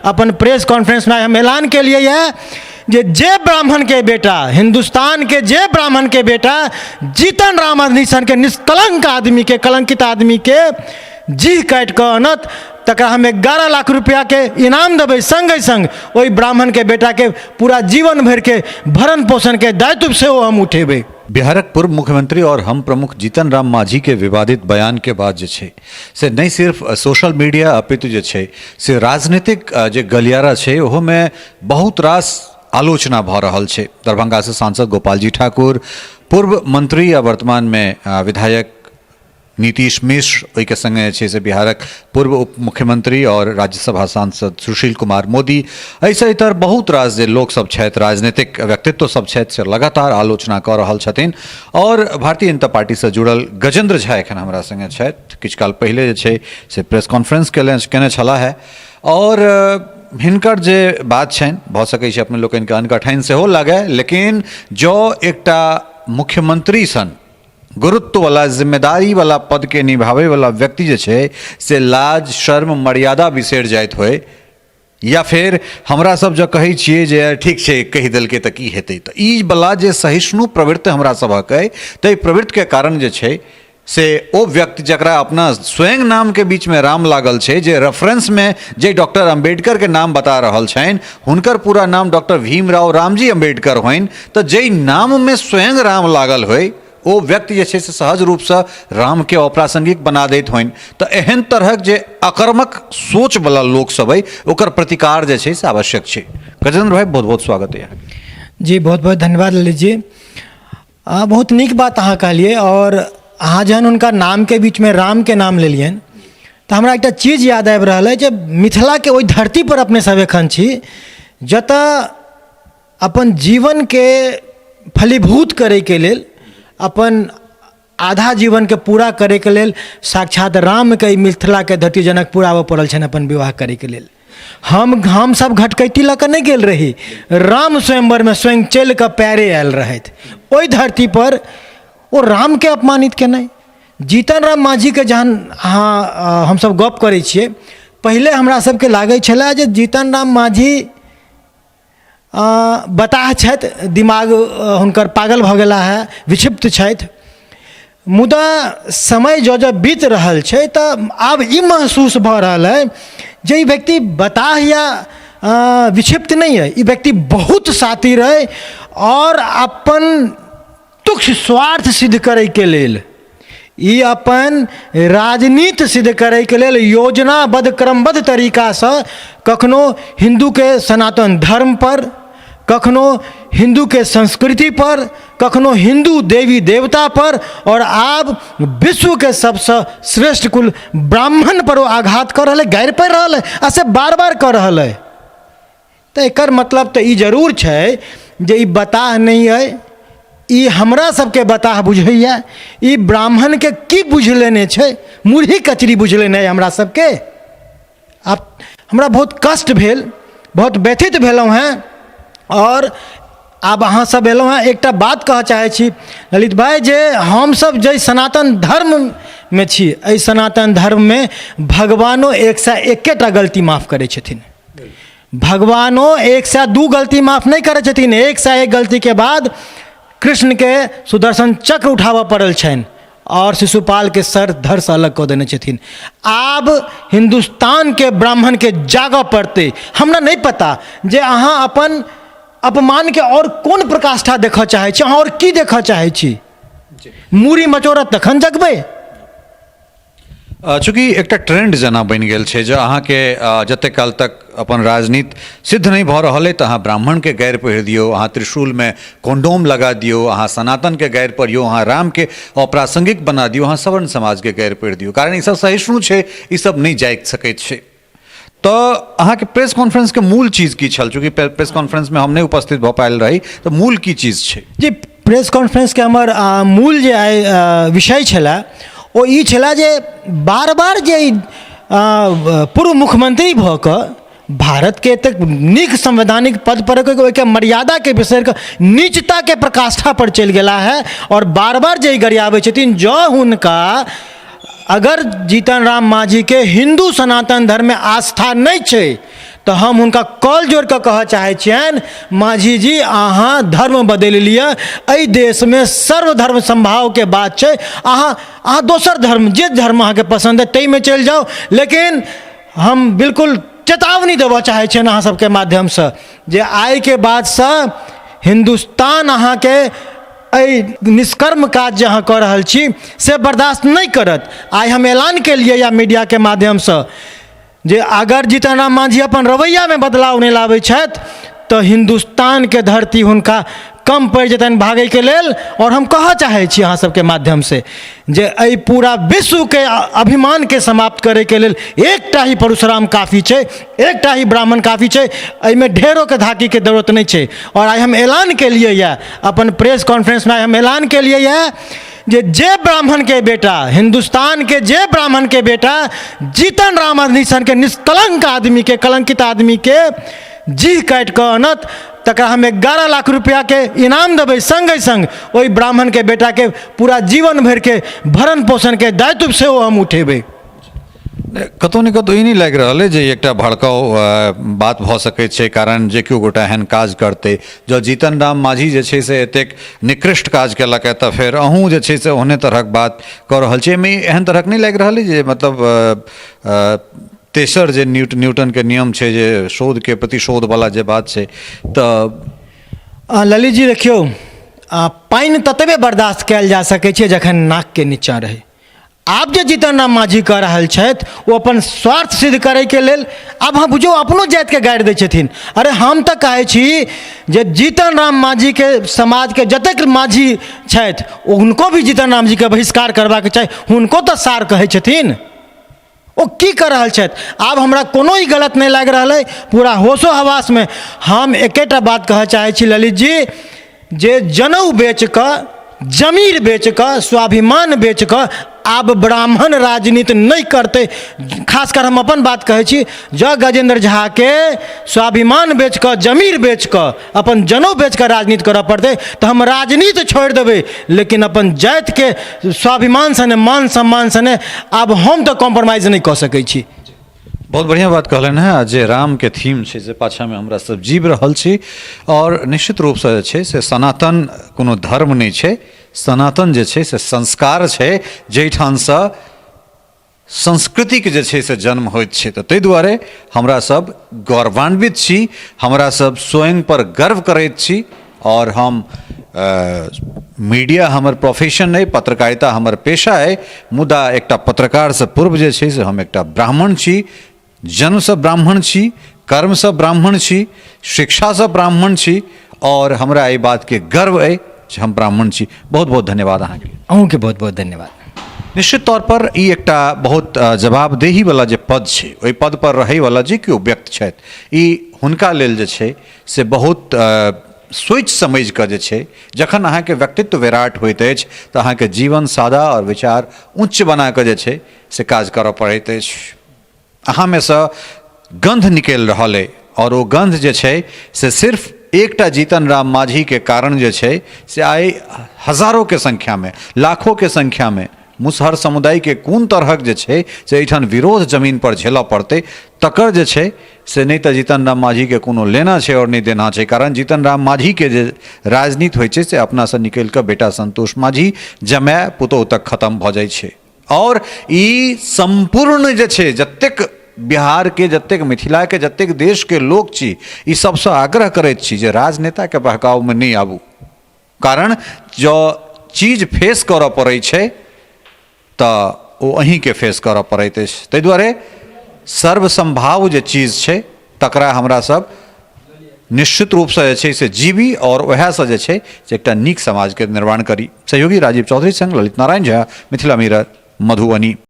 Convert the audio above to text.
अपन प्रेस कॉन्फ्रेंसमे हम ऐलान केलिए यऽ जे जे ब्राह्मणके बेटा, हिन्दुस्तानके जे ब्राह्मणके बेटा जीतन राम मांझी सनके निष्कलंक आदमीके, कलंकित आदमीके जीह काटि कऽ अनत, तकरा हम 11 लाख रुपैआके इनाम देबै। सङ्गे सङ्ग ओहि ब्राह्मणके बेटाके पूरा जीवन भरिके भरण पोषणके दायित्व सेहो हम उठेबै। बिहारक पूर्व मुख्यमंत्री और हम प्रमुख जीतन राम मांझी के विवादित बयान के बाद जे छै से नहि सिर्फ सोशल मीडिया अपितु जे छै से राजनीतिक जे गलियारा छै ओहोमे बहुत रास आलोचना भऽ रहल छै। दरभंगासँ सांसद गोपालजी ठाकुर, पूर्व मंत्री आ वर्तमानमे विधायक नीतीश मिश्र, ओहिके सङ्गे जे छै से बिहारक पूर्व उप मुख्यमंत्री आओर राज्यसभा सांसद सुशील कुमार मोदी, एहिसँ इतर बहुत रास जे लोकसभ छथि, राजनीतिक व्यक्तित्व सब छथि, से लगातार आलोचना कऽ रहल छथिन। आओर भारतीय जनता पार्टीसँ जुड़ल गजेंद्र झा एखन हमरा सङ्गे छथि। किछु काल पहिले जे छै से प्रेस कॉन्फ्रेंस केने छलाह है आओर हिनकर जे बात छनि भऽ सकै छै अपने लोकनिके अनकठाइन सेहो लागय, लेकिन जँ एकटा मुख्यमंत्री सन गुरुत्ववला जिम्मेदारीवला पदके निभाबैवला व्यक्ति जे छै से लाज शर्म मर्यादा बिसरि जाइत होइ, या फेर हमरा सब जँ कहै छियै जे ठीक छै कहि देलकै तऽ की हेतै, तऽ ई वला जे सहिष्णु प्रवृत्ति हमरा सभक अइ, ताहि प्रवृत्तिके कारण जे छै से ओ व्यक्ति जकरा अपना स्वयं नामके बीचमे राम लागल छै, जे रेफरेंसमे जे डॉक्टर अम्बेडकरके नाम बता रहल छनि, हुनकर पूरा नाम डॉक्टर भीमराव रामजी अम्बेडकर होइन, तऽ जाहि नाममे स्वयं राम लागल होइ ओ व्यक्ति जे छै से सहज रूपसँ रामके अप्रासंगिक बना दैत होइन, तऽ एहन तरहक जे आक्रामक सोचवला लोकसभ अइ ओकर प्रतिकार जे छै से आवश्यक छै। गजेंद्र भाई, बहुत बहुत स्वागत है अहाँके। जी, बहुत बहुत धन्यवाद ललित जी। बहुत नीक बात अहाँ कहलियै आओर अहाँ जहन हुनका नामके बीचमे रामके नाम लेलियनि तऽ हमरा एकटा चीज याद आबि रहल अइ जे मिथिलाके ओहि धरतीपर अपने सब एखन छी जतऽ अपन जीवनके फलीभूत करैके लेल, अपन आधा जीवनके पूरा करैके लेल साक्षात रामके ई मिथिलाके धरती जनकपुर आबऽ पड़ल छनि अपन विवाह करैके लेल। हमसभ घटकैती लऽ कऽ नहि गेल रही, राम स्वयंवरमे स्वयं चलि कऽ पैरे आयल रहथि। ओहि धरतीपर ओ रामके अपमानित केनाइ, जीतन राम माँझीके जहन अहाँ हमसभ गप करै छियै, पहिले हमरा सबके लागै छलै जे जीतन राम माँझी बताह छथि, दिमाग हुनकर पागल भऽ गेला हेँ, विक्षिप्त छथि। मुदा समय जँ जँ बीत रहल छै तऽ आब ई महसूस भऽ रहल अइ जे ई व्यक्ति बताह या विक्षिप्त नहि अइ, ई व्यक्ति बहुत शातिर अइ आओर अपन तुच्छ स्वार्थ सिद्ध करैके लेल, ई अपन राजनीति सिद्ध करैके लेल योजनाबद्ध क्रमबद्ध तरीकासँ कखनो हिन्दूके सनातन धर्मपर, कखनो हिन्दूके संस्कृतिपर, कखनो हिन्दू देवी देवतापर आओर आब विश्वके सबसँ श्रेष्ठ कुल ब्राह्मणपर ओ आघात कऽ रहल अइ, गारि पड़ि रहल अइ आ से बार बार कऽ रहल अइ। तऽ एकर मतलब तऽ ई जरूर छै जे ई बताह नहि अइ, ई हमरा सबके बताह बुझैए। ई ब्राह्मणके की बुझि लेने छै? मुरही कचरी बुझि लेने अइ हमरा सबके। आब हमरा बहुत कष्ट भेल, बहुत व्यथित भेलहुँ हेँ आओर आब अहाँ सब एलहुँ हेँ। एकटा बात कहऽ चाहै छी ललित भाइ जे हमसब जाहि सनातन धर्ममे छी, एहि सनातन धर्ममे भगवानो 101टा गलती माफ करै छथिन। भगवानो 102 गलती माफ नहि करै छथिन। 101 गलतीके बाद कृष्णके सुदर्शन चक्र उठाबऽ पड़ल छनि आओर शिशुपालके सर धड़सँ अलग कऽ देने छथिन। आब हिन्दुस्तानके ब्राह्मणके जागऽ पड़तै। हमरा नहि पता जे अहाँ अपन अपमानके आओर कोन प्रकाष्ठा देखऽ चाहै छी, अहाँ आओर की देखऽ चाहै छी? मूड़ी मचोड़त तखन जगबै। चूँकि एकटा ट्रेंड जेना बनि गेल छै जे अहाँके जतेक काल तक अपन राजनीति सिद्ध नहि भऽ रहल अइ तऽ अहाँ ब्राह्मणके गारि पढ़ि दियौ, अहाँ त्रिशूलमे कॉन्डोम लगा दियौ, अहाँ सनातनके गारि पढ़ियौ, अहाँ रामके अप्रासंगिक बना दियौ, अहाँ सवर्ण समाजके गारि पढ़ि दियौ, कारण ईसभ सहिष्णु छै, ईसभ नहि जागि सकैत छै। तऽ अहाँके प्रेस कॉन्फ्रेंसके मूल चीज की छल? चूँकि प्रेस कॉन्फ्रेंसमे हम नहि उपस्थित भऽ पायल रही, तऽ मूल की चीज छै? जी, प्रेस कॉन्फ्रेंसके हमर मूल जे आइ विषय छलए ओ ई छलए जे बार बार जे ई पूर्व मुख्यमंत्री भऽ कऽ भारतके एतेक नीक संवैधानिक पद पर ओहिके मर्यादाके बिसरि कऽ नीचताके प्रकाष्ठा पर चलि गेला है आओर बार बार जे ई गरियाबै छथिन, जँ हुनका अगर जीतन राम मांझीके हिन्दू सनातन धर्ममे आस्था नहि छै तऽ हम हुनका कॉल जोड़ि कऽ कहऽ चाहै छियनि, माझी जी, अहाँ धर्म बदलि लिअ। एहि देशमे सर्वधर्म समभावके बात छै। अहाँ अहाँ दोसर धर्म, जे धर्म अहाँके पसन्द अइ, ताहिमे चलि जाउ। लेकिन हम बिल्कुल चेतावनी देबऽ चाहै छियनि अहाँ सबके माध्यमसँ जे आइके बादसँ हिन्दुस्तान अहाँके एहि निष्कर्म काज जे अहाँ कऽ रहल छी से बर्दाश्त नहि करत। आइ हम ऐलान केलियै या मीडियाके माध्यमसँ जे अगर जीतन राम माँझी अपन रवैयामे बदलाव नहि लाबै छथि तऽ हिन्दुस्तानके धरती हुनका कम पड़ि जेतनि भागैके लेल। आओर हम कहऽ चाहै छी अहाँ सबके माध्यमसँ जे एहि पूरा विश्वके अभिमानके समाप्त करैके लेल एकटा ही परशुराम काफी छै, एकटा ही ब्राह्मण काफी छै। एहिमे ढेरोके धाकीके जरूरत नहि छै। आओर आइ हम ऐलान केलियै यऽ अपन प्रेस कॉन्फ्रेंसमे, आइ हम ऐलान केलियै यऽ जे जे ब्राह्मणके बेटा, हिन्दुस्तानके जे ब्राह्मणके बेटा जीतन राम माँझी सनके निष्कलङ्क आदमीके, कलङ्कित आदमीके जीह काटि कऽ अनत, तकरा हम 11 लाख रुपैआके इनाम देबै। सङ्गे सङ्ग ओहि ब्राह्मणके बेटाके पूरा जीवन भरिके भरण पोषणके दायित्व सेहो हम उठेबै। कतहु ने कतहु ई नहि लागि रहल अइ जे एकटा भड़काउ बात भऽ सकै छै? कारण जे केओ गोटा एहन काज करतै, जँ जीतन राम माँझी जे छै से एतेक निकृष्ट काज केलक तऽ फेर अहूँ जे छै से ओहने तरहक बात कऽ रहल छी। एहिमे एहन तरहक नहि लागि रहल अइ जे मतलब तेसर जे न्यूटनके नियम छै जे शोधके प्रतिशोधवला जे बात छै तऽ? ललित जी, देखियौ, पानि ततबे बर्दाश्त कयल जा सकै छै जखन नाकके नीचाँ रहै। आब जे जीतन राम माँझी कऽ रहल छथि ओ अपन स्वार्थ सिद्ध करैके लेल आब अहाँ बुझियौ अपनो जातिके गारि दै छथिन। अरे, हम तऽ कहै छी जे जीतन राम माँझीके समाजके जतेक माझी छथि, हुनको भी जीतन राम जीके बहिष्कार करबाक चाही। हुनको तऽ सार कहै छथिन। ओ की कऽ रहल छथि? आब हमरा कोनो ई गलत नहि लागि रहल अइ। पूरा होशो हवासमे हम एकेटा बात कहऽ चाहै छी ललित जी, जे जनउ बेच कऽ, जमीर बेच कऽ, स्वाभिमान बेच कऽ आब ब्राह्मण राजनीति नहि करतै। खासकर हम अपन बात कहै छी, जँ गजेन्द्र झाके स्वाभिमान बेच कऽ, जमीर बेच कऽ, अपन जनउ बेच कऽ राजनीति करऽ पड़तै तऽ हम राजनीति छोड़ि देबै, लेकिन अपन जातिके स्वाभिमान सने, मान सम्मान सने आब हम तऽ कॉम्प्रोमाइज नहि कऽ सकै छी। बहुत बढ़िआँ बात कहलनि हेँ। जे रामके थीम छै से पाछाँमे हमरा सब जीव रहल छी आओर निश्चित रूपसँ जे छै से सनातन कोनो धर्म नहि छै, सनातन जे छै से संस्कार छै, जाहिठामसँ संस्कृतिक जे छै से जन्म होइत छै। तऽ ताहि दुआरे हमरा सब गौरवान्वित छी, हमरा सब स्वयंपर गर्व करैत छी। आओर हम मीडिया हमर प्रोफेशन अइ, पत्रकारिता हमर पेशा अइ, मुदा एकटा पत्रकारसँ पूर्व जे छै से हम एकटा ब्राह्मण छी। जन्मसँ ब्राह्मण छी, कर्मसँ ब्राह्मण छी, शिक्षासँ ब्राह्मण छी आओर हमरा एहि बातके गर्व अइ जे हम ब्राह्मण छी। बहुत बहुत धन्यवाद अहाँके। अहूँके बहुत बहुत धन्यवाद। निश्चित तौर पर ई एकटा बहुत जवाबदेही वाला जे पद छै, ओहि पद पर रहै वाला जे केओ व्यक्ति छथि, ई हुनका लेल जे छै से बहुत सोचि समझि कऽ जे छै, जखन अहाँके व्यक्तित्व विराट होइत अछि तऽ अहाँके जीवन सादा आओर विचार उच्च बना कऽ जे छै से काज करऽ पड़ैत अछि। अहाँमेसँ गन्ध निकलि रहल अइ आओर ओ गन्ध जे छै से सिर्फ एकटा जीतन राम माँझीके कारण जे छै से आइ हजारोके संख्यामे, लाखोके संख्यामे मुसहर समुदायके कोन तरहक जे छै से एहिठाम विरोध जमीनपर झेलऽ पड़तै, तकर जे छै से नहि तऽ जीतन राम माँझीके कोनो लेना छै आओर नहि देना छै। कारण जीतन राम माँझीके जे राजनीति होइ छै से अपनासँ निकलि कऽ बेटा संतोष माँझी, जमाय, पुतोहु तक खतम भऽ जाइ छै। आओर ई सम्पूर्ण जे छै, जतेक बिहारके, जतेक मिथिलाके, जतेक देशके लोक छी, ई सबसँ आग्रह करैत छी जे राजनेताके बहकावमे नहि आबू। कारण जँ चीज फेस करऽ पड़ै छै तऽ ओ अहीँके फेस करऽ पड़ैत अछि। ताहि दुआरे सर्वसम्भाव जे चीज छै तकरा हमरा सब निश्चित रूपसँ जे छै से जीबी आओर उएहसँ जे छै से एकटा नीक समाजके निर्माण करी। सहयोगी राजीव चौधरी संग ललित नारायण झा, मिथिला मिरर, मधुबनी।